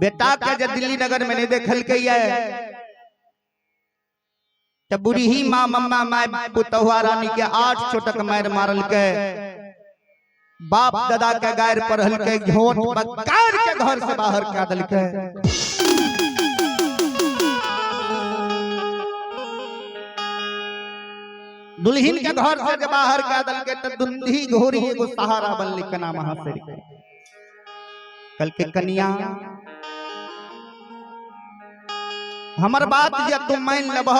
बेटा के जे दिल्ली नगर में नहीं देखलकै ये त बुढ़ी माँ मम्मा my पुतहुआ रानी के 8 चोटक मार मारलकै, बाप दादा के गायर पढ़लकै, झोट बकार के घर से बाहर कऽ देलकै। दुल्हन के घर से जे बाहर कऽ देलकै त दुंधी घोड़ी एगो सहारा बनलै कना महाशय के। कल के कनिया हमर बात जे तू मान लेबह,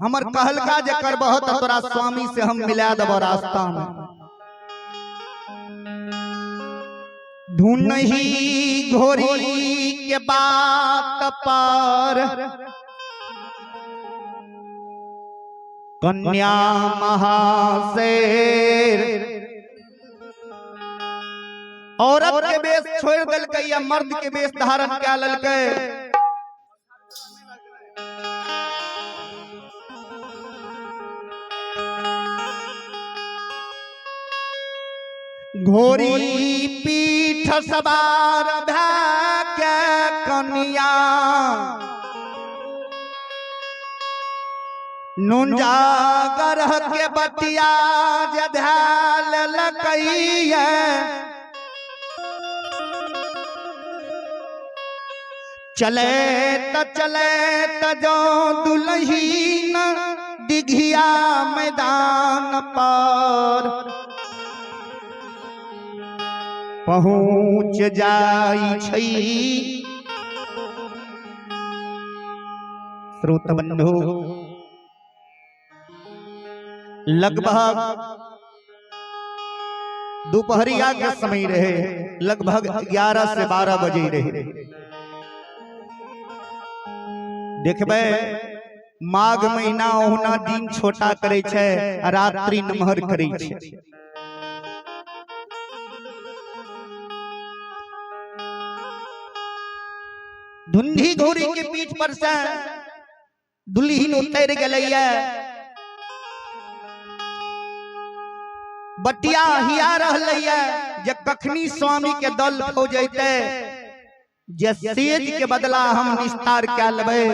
हमर कहलका जे करबह त तोरा स्वामी से हम मिला देबह रास्ता में। धुनही घोड़ी के बात पर कन्या महाशेर औरत के वेश छोड़ देलकै या मर्द के वेश धारण कए लेलकै। घोड़ी पीठ सवार भए के कन्या नुंजा गरह के बतिया जे धैल लकैया चले त चले त जो दुलहीन दिघिया मैदान पर पहुँच जाई छै। श्रोत बंधु, लगभग दोपहरिया के समय रहे, लगभग 11 से 12 बजे रहे। देखबे माघ महीना ओहुना दिन छोटा करे छै, रात्रि नमहर करे छै। धुंधी घोड़ी के पीठ पर से दुल्हीन उतर गेलैया, बटिया हिया रहलैया जे कखनी स्वामी के दल फौज अयतै जे सेज के बदला हम निस्तार कए लेबै।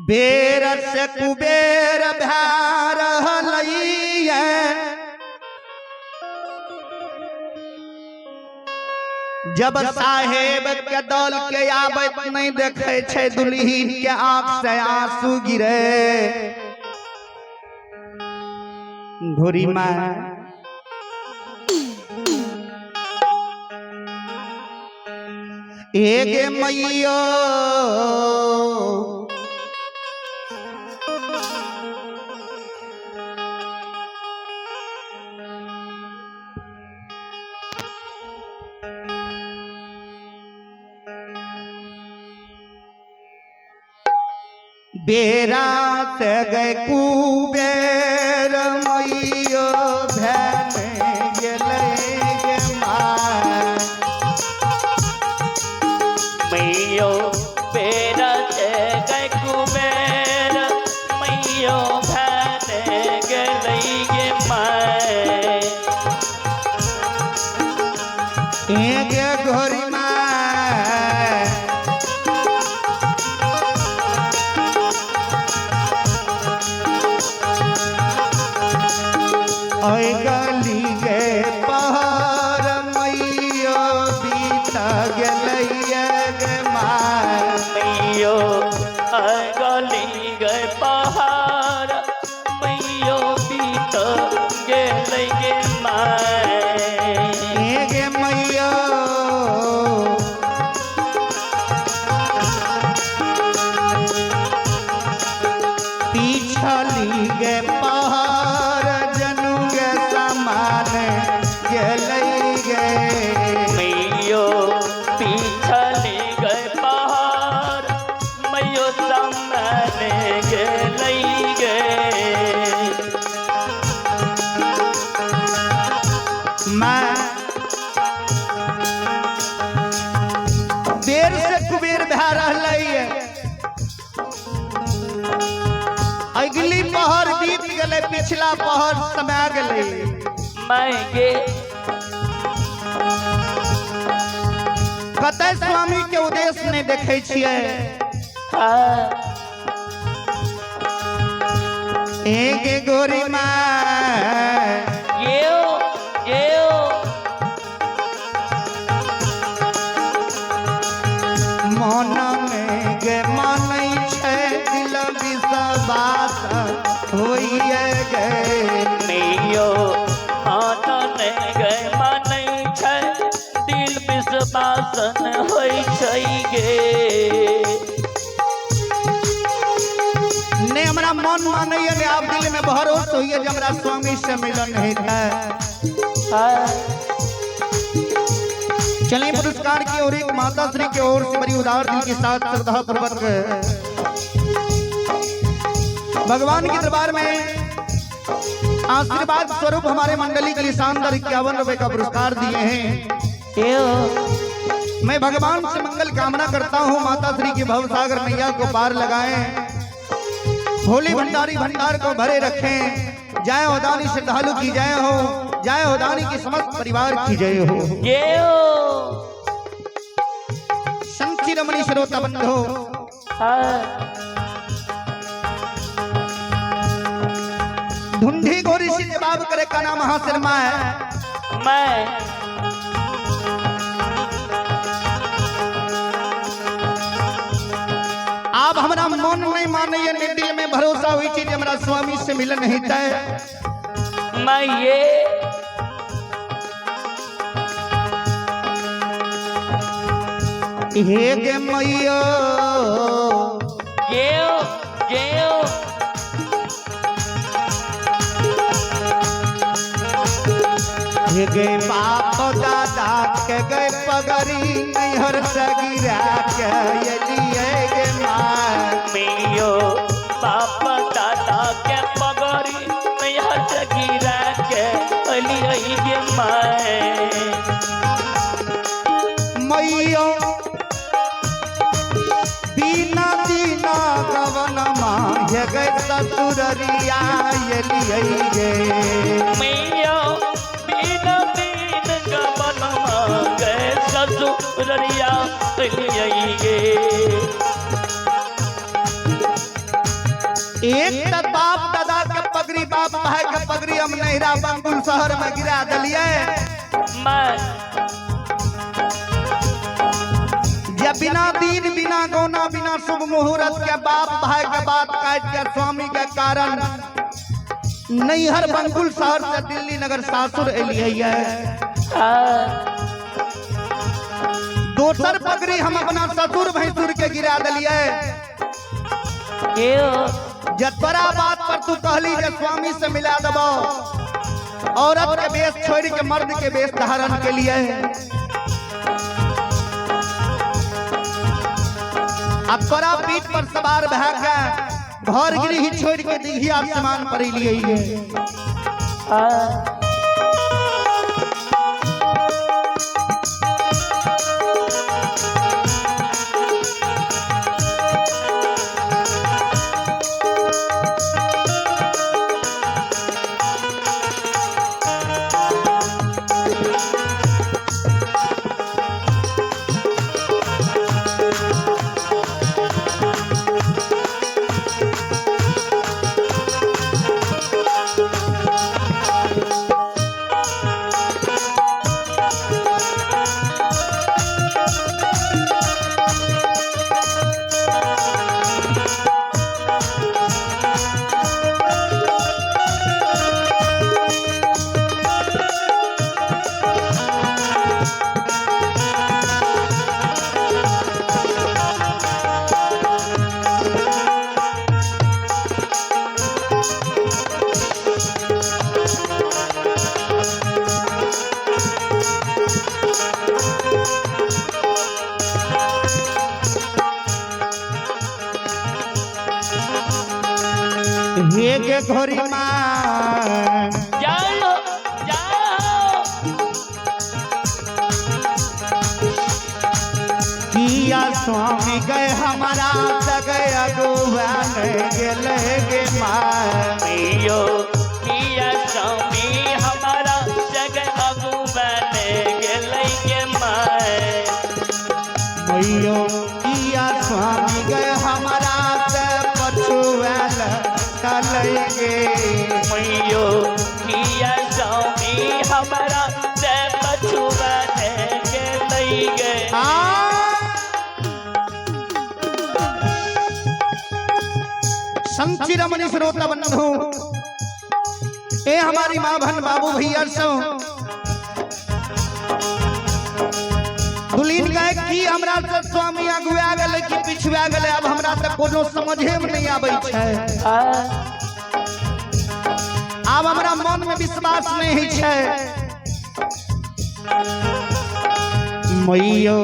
बेर से कुबेर भए रहलैया, जब साहेब के दल के आबैत नहीं देखे छै दुल्हीन के आंख से आंसू गिरे। घोड़ी माँ एगे मैयो बेरा से गए कुबेर मैयो भैन गेलै गे माँ। मैयो बेरा से गए कुबेर मैयो भैन गेलै गे माँ। एगे घोरी माँ अगली पहर बीत गेलै, पिछला पहर समय गेलै। मैं गे। कतय स्वामी के उद्देश्य नहीं देखे छियै। हाँ। एक गोरी माय येओ येओ। मन में गे मानै छै दिल विश्वास होइए गे। मैयो मन गे मानै छै दिल विश्वासन होइ छै गे। ने हमरा मन मानैए ने आब दिल में भरोस होइए जे हमरा स्वामी से मिलन हेतै। हाँ। चलिए पुरस्कार की ओर एक माता श्री की ओर से बड़ी उदार दिल के साथ श्रद्धा पूर्वक भगवान के दरबार में आशीर्वाद स्वरूप हमारे मंडली के लिए शानदार 51 रुपए का पुरस्कार दिए हैं। येओ। मैं भगवान से मंगल कामना करता हूँ, माता श्री की भवसागर नैया को पार लगाएं, भोले भंडारी भंडार को भरे रखें। जय हो दानी श्रद्धालु की जय हो, जय हो दानी की समस्त परिवार की जय हो। येओ। संत रमणी श्रोता बंधो। हाँ। ढूंढी गोरी सी जवाब करे का नाम हासिर माँ मैं। आप हमरा मन नहीं मानैए ने दिल में भरोसा हुई चीज हमरा स्वामी से मिलन हेतै। मैं ये। हे गे मैयो येओ येओ। हे गे बाप दादा के गए पगड़ी नैहर से गिरा के एलिए गे माँ। मैयो बाप दादा के पगड़ी नैहर से गिरा के अलियै गे माय। मैयो दीना दीना गवन माँ हे गे ससुररिया एलिए गे। मैयो बिना दीन गवन गे ससुररिया अलियै गे। एक त बाप दादा के पगड़ी बाप भाई के पगड़ी हम नैहरा बंगुल शहर में गिरा दिलिए। मैं। जब बिना दिन बिना गौना बिना शुभ मुहूर्त के बाप भाई के बात काट के स्वामी के कारण नैहर बंगुल शहर से दिल्ली नगर सासुर एलिए। हाँ। दोसर पगड़ी हम अपना ससुर भैंसुर के गिरा दिलिए। येओ। जतरा बात पर तू कहली जे स्वामी से मिला दबो, औरत के वेश छोड़ के मर्द के वेश धारण के लिए। अब तोरा पीठ पर सवार भए के घर गृह छोड़ के दिघिया आसमान पर लिए। हाँ। हे गे घोरी माँ जाओ जाओ। किया स्वामी गए हमारा गए अगुआ गे। गेलै गे माय। मैयो किया स्वामी हमारा जग अगुबन गेलै गे my. मैयो किया स्वामी गए हमारा से पछुआल चलै गे। मैयो किया स्वामी हमारा से पछुअन गेलै गे। आ संत रमणी श्रोता बंधु, ए हमारी माँ बहन बाबू भैया सब दुलीन गए की हमरा से स्वामी अगुआ गेलै कि पिछुआ गेलै, अब हमरा तऽ कोनो समझे में नहीं आबै छै। आब हमरा मन में विश्वास नहीं होइ छै। मैयो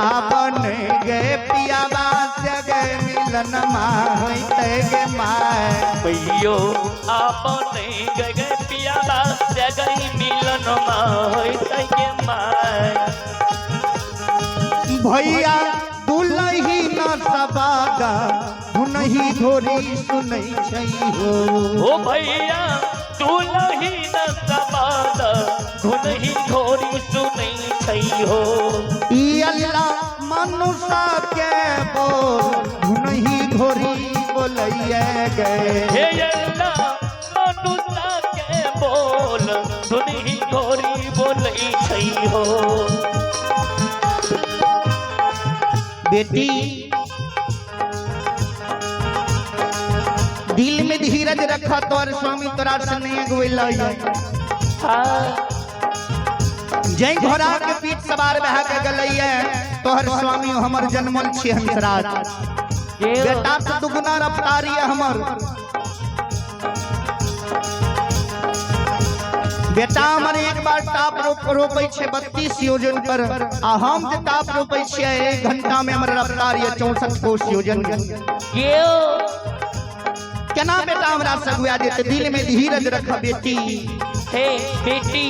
आपन गे पियाबा से गे मिलन मा होइते गे my. मैयो आपन गए पियाबा से गई मिलन मा होइतै गे my. भैया दुलही न सबादा हुनही घोरी सुनै छै हो। ओ भैया दुलही न सबाद धुनही घोरी सुनै छै हो। ई अल्लाह मनुष्य के बोल हुनही घोरी बोलैये गे। हे अल्लाह मनुष्य के बोल धुनही घोरी बोलै छै हो। बेटी दिल में धीरज रखा तोर स्वामी तोरा से नहीं अगुएलै। जै घोड़ा के पीठ सवार भए के गेलैये तोहर स्वामी हमर जन्मल छी हंसराज। बेटा से दुगुना रफ्तारी है हमर। बेटा हमर एक बार टाप रोपै छै 32 योजन पर, आ हम जे टाप रोपै छियै 1 घंटा में हमर रफ्तार ये 64 कोस योजन। केना बेटा हमरा सगुआ जेतै? दिल में धीरज रख बेटी। हे बेटी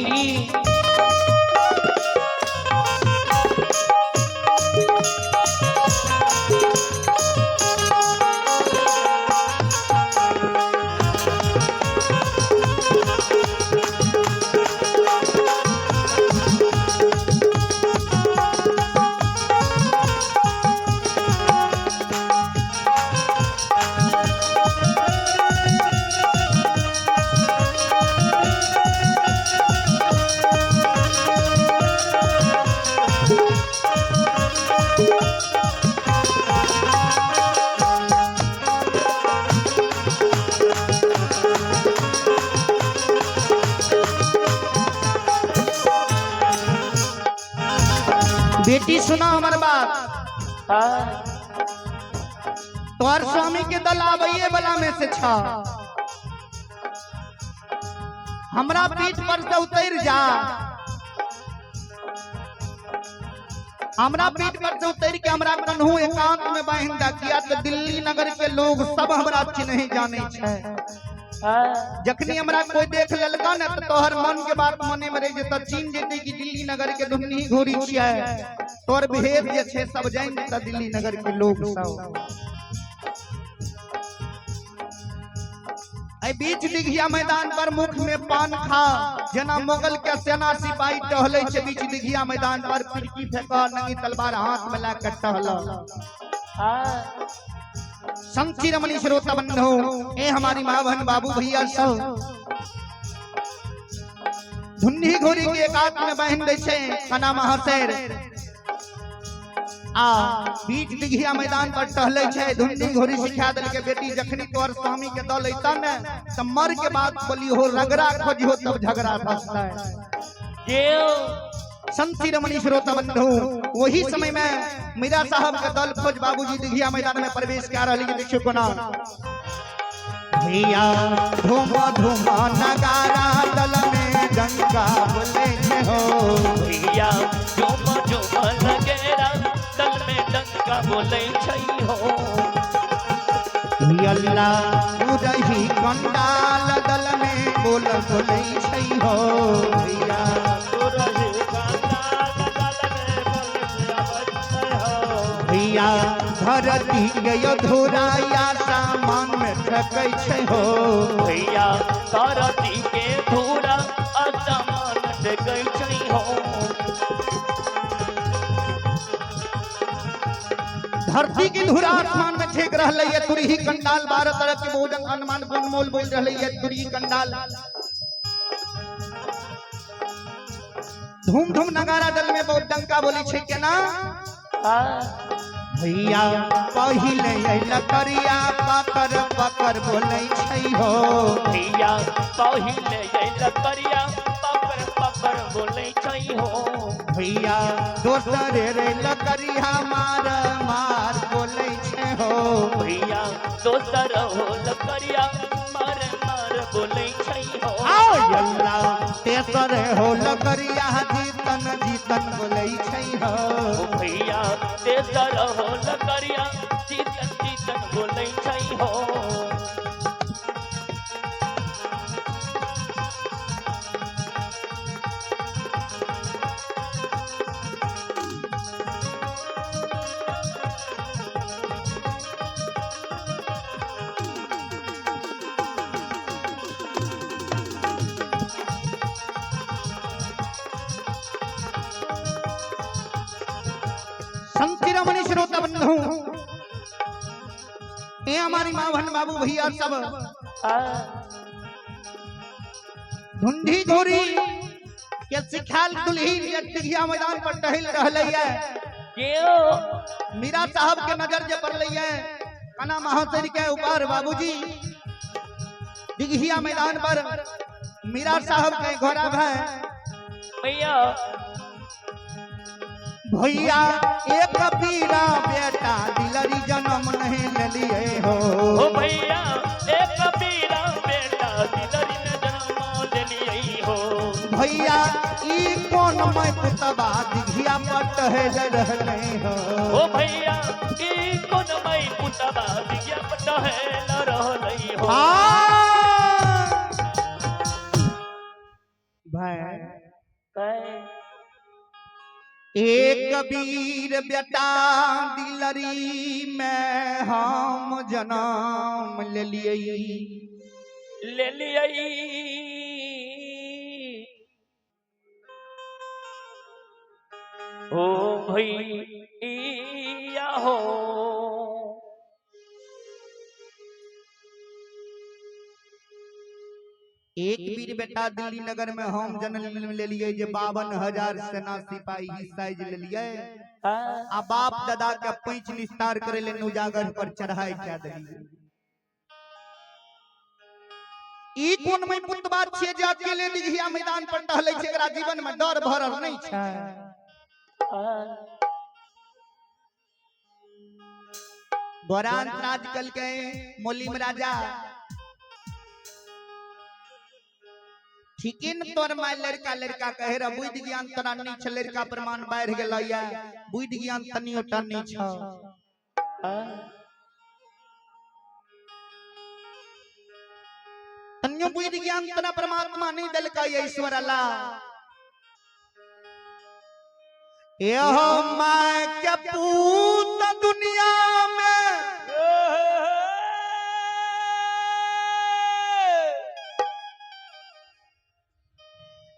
बेटी सुना हमर बात, तोहर स्वामी के दल आबैये वाला में से छ, हमरा पीठ पर से उतर जा, हमरा पीठ पर से उतर के हमरा कन्हू एकांत में बांध दा, किया तो दिल्ली नगर के लोग सब हमरा चिन्ह जाने छै। जखनी हमरा कोई देख लेलका ना तो तोहर मन के बात मने में रह जेता, चिन्ह जेते कि दिल्ली नगर के धुन्नी घोरी छियै, तोहर भेद जे छै सब जान जेता दिल्ली नगर के लोग सब। ऐ बीच दिघिया मैदान पर मुख में पान खा, जेना मुगल के सेना सिपाही टहले छै बीच दिघिया मैदान पर, फिरकी फेंक नंगी तलवार हाथ में ला के टहल। संत रमणी श्रोता बंधु, ए हमारी माँ बहन बाबू भैया सब धुन्नी घोरी के एकांत में बहन दै छै कना महाशेर, आ बीच दिघिया मैदान पर टहले छै। धुन्नी घोरी सिखा देलकै बेटी जखनी तोहर स्वामी के दल अइता ने त मर के बाद बोली हो रगड़ा खोजिहो तब झगड़ा फंसता है। संत रमणी श्रोता बंधु, वही समय में मीरा साहब के दल खोज बाबूजी दिघिया मैदान में प्रवेश कर रही। देखियो कोना भैया धूम धूम नगारा दल में डंका बोले हो। भैया झूम झूम नगारा दल में डंका बोले छै हो। अल्लाह उदही कंडाल दल में बोल बोले छै हो। भैया भैया धरती के अधूरा आसमान में ठकै छै हो। भैया धरती के धूरा आसमान टेकै छै हो। धरती की धूरा आसमान में ठेक रहलै है। तुरही कंडाल 12 तरह के भोजन अनुमान मोल बोल रहलै है। तुरही कंडाल धूम धूम नगारा दल में बहुत डंका बोली छै केना। भैया पहिले अइल करिया पकड़ पकड़ बोलै छै हो। भैया पहिले अइल करिया पकड़ पकड़ बोलै छै हो। भैया दोसर रे लकड़िया मार मार बोलै छै हो। भैया दोसर हो लकड़िया मार मार बोलै छै हो। आओ अल्लाह तेसर हो लकड़िया जीतन जीतन बोलै छै हो। भैया तेसर हो लकड़िया जीतन जीतन बोलै छै हो। संत रमणी श्रोता बंधु, ये हमारी माँ बहन बाबू भैया सब ढूंढी घोरी के सिखाल दुल्ही दिघिया मैदान पर टहल रहलै है। क्यों मीरा साहब के नजर जे पड़लै है कना महाशय के ऊपर बाबूजी दिघिया मैदान पर मीरा साहब के घोड़ा भाई भैया भैया एक पीरा बेटा दिलरी जन्म नहीं लेलिए हो। ओ भैया एक पीरा बेटा दिलरी न जन्म लेलिए हो। भैया ई कोन मैं पुतबा दिघिया पर टहल रहले हो। ओ भैया ई कोन मैं पुतबा दिघिया पर टहल रहले हो। भाई एक वीर बेटा दिलरी में हम जन्म लेलिए लेलिए। ओ भैया हो एक वीर बेटा दिल्ली नगर में हम जन्म लेलिए जे 52,000 सेना सिपाही साइज लेलिए आ बाप दादा के पैंच निस्तार करे ले उजागर पर चढ़ाई क्या देलिए। ई कोन में पुतबा छिए जे अकेले दिघिया मैदान पर टहलै छै, एकरा जीवन में डर भरल नहीं छै। गोरांत राज कल के मोलिम राजा ठीके न तोर my लड़का लड़का कहे रह बुद्धि ज्ञान तोरा नहीं छ, लड़का प्रमाण बढ़ गेल या बुद्धि ज्ञान तनियो टा नहीं छ। तनियो बुद्धि ज्ञान तोरा परमात्मा नहीं देलकै ईश्वर अल्लाह। एहो my के पूत दुनिया में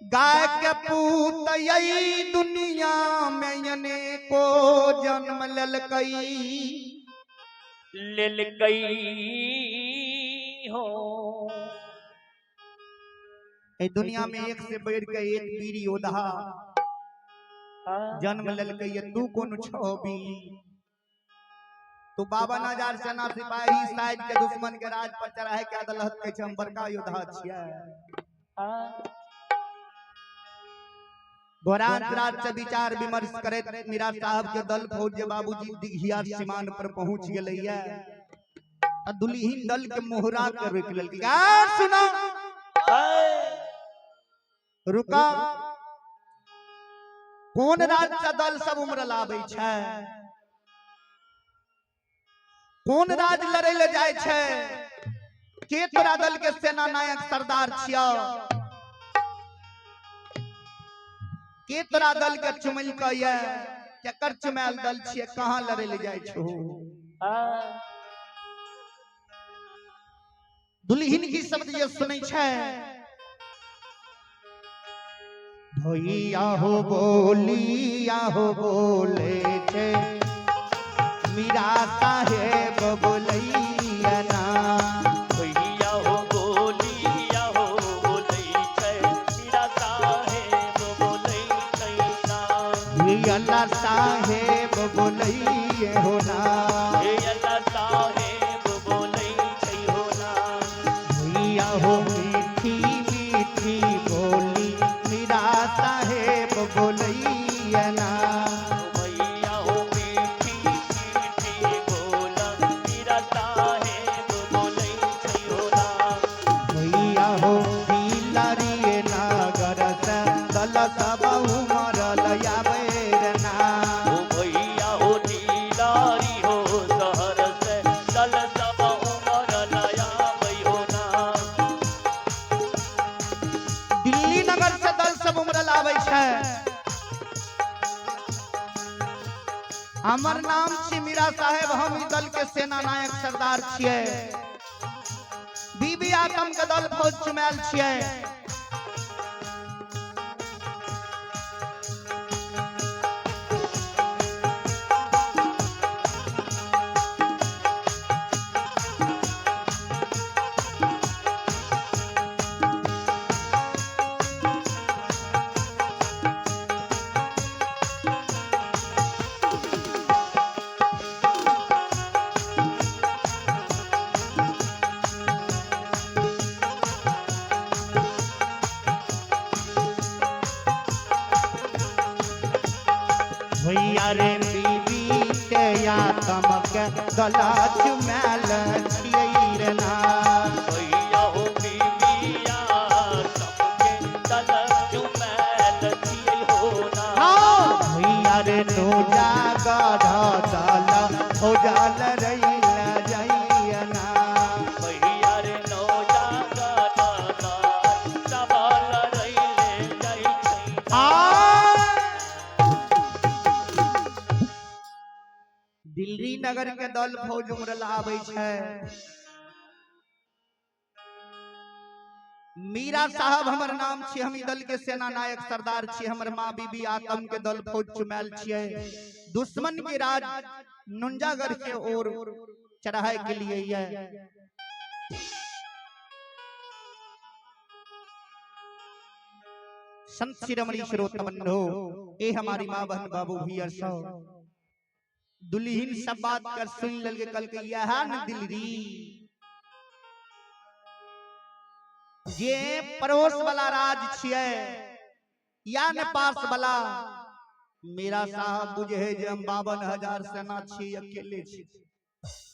गाय के पूत यही दुनिया में अनेको जन्म लेलकै लेलकै हो। ए दुनिया में एक से बढ़ के एक वीर योद्धा जन्म लेलकै। तू कोन छबी? तू 52,000 सेना सिपाही साइड के दुश्मन के राज पर चढ़ाए के अदालत के हम बड़का योद्धा छियै। गोरांत राज से विचार विमर्श करैत मीरा साहब के दल फौज जे बाबूजी दिघिया सीमान पर पहुंच गेलैया आ दुल्हीन दल के मोहरा के रोक लेलकै। सुना रुका, कोन राज से दल सब उमरल आबै छै, कोन राज लड़ै ले जाइ छै, के तोरा दल के सेना नायक सरदार छियौ, के तोरा दल के चुमल के ये, केकर चुमायल दल छियै, कहाँ लड़ै ले जाइ छौ? दुल्हिन की शब्द जे सुनै छै, भैया हो बोलिया हो बोले छै मीरा साहेब बोलैया ना। भैया हो बोलिया हो बोलै छै मीरा साहेब बोलै छै ना। अल्लाह साहेब बोलैये हो ना। हे अल्लाह साहेब बोलै छै हो ना। भैया हो मीठी मीठी बोली मीरा साहेब बोलैया ना। भैया हो मीठी मीठी बोला मीरा साहेब बोलै छै हो ना। भैया हो दिलारी नगर से दल सब उमरल आबेर ना। ओ भैया हो नीलारी हो शहर से दल सब उमरल आबै हो ना। दिल्ली नगर से दल सब उमरल आबै छै। हमर नाम छी मीरा साहेब, हम ई दल के सेना नायक सरदार छियै। बीबी आतम के दल फौज चुमायल छियै। भैया रे बीबी के आतम के गला चुमायल छियै रे ना। भैया हो बीबिया सबके दल चुमैल छियै हो ना। भैया रे नोजा गढ़ दल फौजल रैल जइया ना। भैया रे नौजा गाना सबल रैले जाइ छै ना। दिल्ली नगर के दल फौज उमरल आबै छै। मीरा साहब हमर नाम छी, हम ई दल के सेना नायक सरदार छी। हमर माँ बीबी आतम के दल फौज चुमायल छियै। दुश्मन के राज नुंजागढ़ के ओर चढ़ाए के लिए ये। संत शिरोमणि श्रोता बंधु, ए हमारी माँ बहन बाबू भैया सब दुल्हीन सब बात कर सुन ललके कल के यह न दिलरी जे पड़ोस वाला राज छियै या न पास वाला। मेरा साहब बुझे जे हम 52,000 सेना छी, अकेले छी,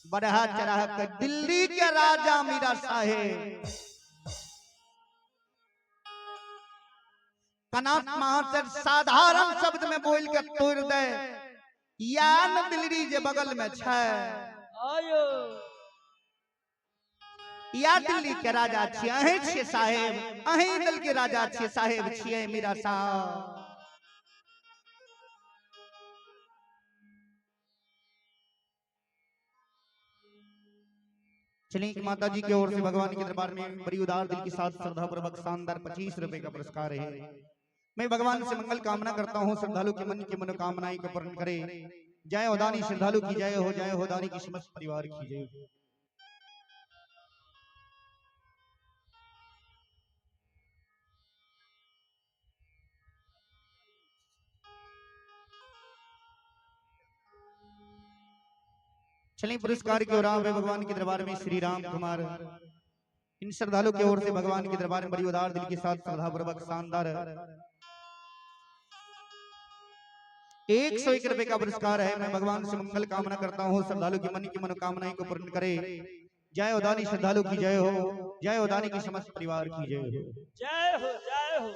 बढ़ा चढ़ा के दिल्ली के राजा मीरा साहेब कनात महाशय साधारण शब्द में बोल के तोड़ दे या न दिल्ली जे बगल में छै आयो या दिल्ली के राजा छियै, अहीं छियै साहेब, अहीं दल के राजा छियै साहेब छियै मीरा साहब। चलिए माता जी की ओर से भगवान के दरबार में बड़ी उदार दिल के साथ श्रद्धा पूर्वक शानदार 25 रुपए का पुरस्कार है। मैं भगवान से मंगल कामना करता हूँ, श्रद्धालु के मन की मनोकामनाएं को पूर्ण करे। जय उदानी श्रद्धालु की जय हो, जय हो दानी की समस्त परिवार की जय हो। चलिए पुरस्कार की ओर आवे भगवान के दरबार में श्री राम कुमार इन श्रद्धालु की ओर से भगवान के दरबार में बड़ी उदार दिल के साथ श्रद्धा पूर्वक शानदार 101 रुपए का पुरस्कार है। मैं भगवान से मंगल कामना करता हूँ, श्रद्धालु के मन की मनोकामनाएं को पूर्ण करे। जय उदानी श्रद्धालु की जय हो, जय उदानी की समस्त परिवार की जय हो। जय हो, जय हो।